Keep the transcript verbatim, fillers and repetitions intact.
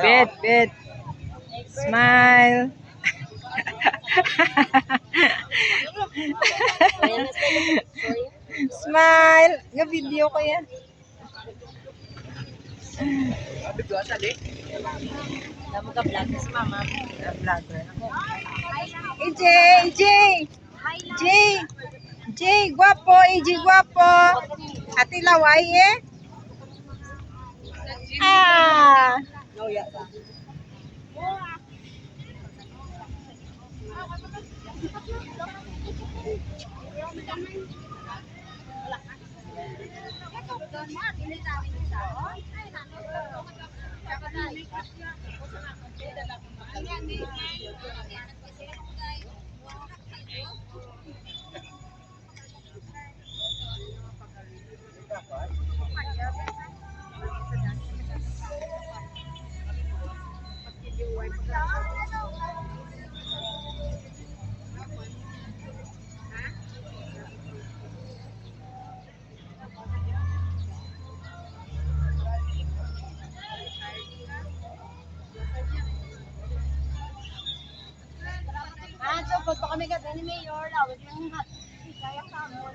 Bit, bit. Smile. Smile. Ga-video ko yan. Alam mo ka vlog si mama. Vlogger ako. A J, A J. Jay! Jay, guwapo! A J, guwapo! Ate Laway, eh? Ah! Ah, so, pag pa kami ka ni Mayor, awit lang yung hat. Kaya ka mo.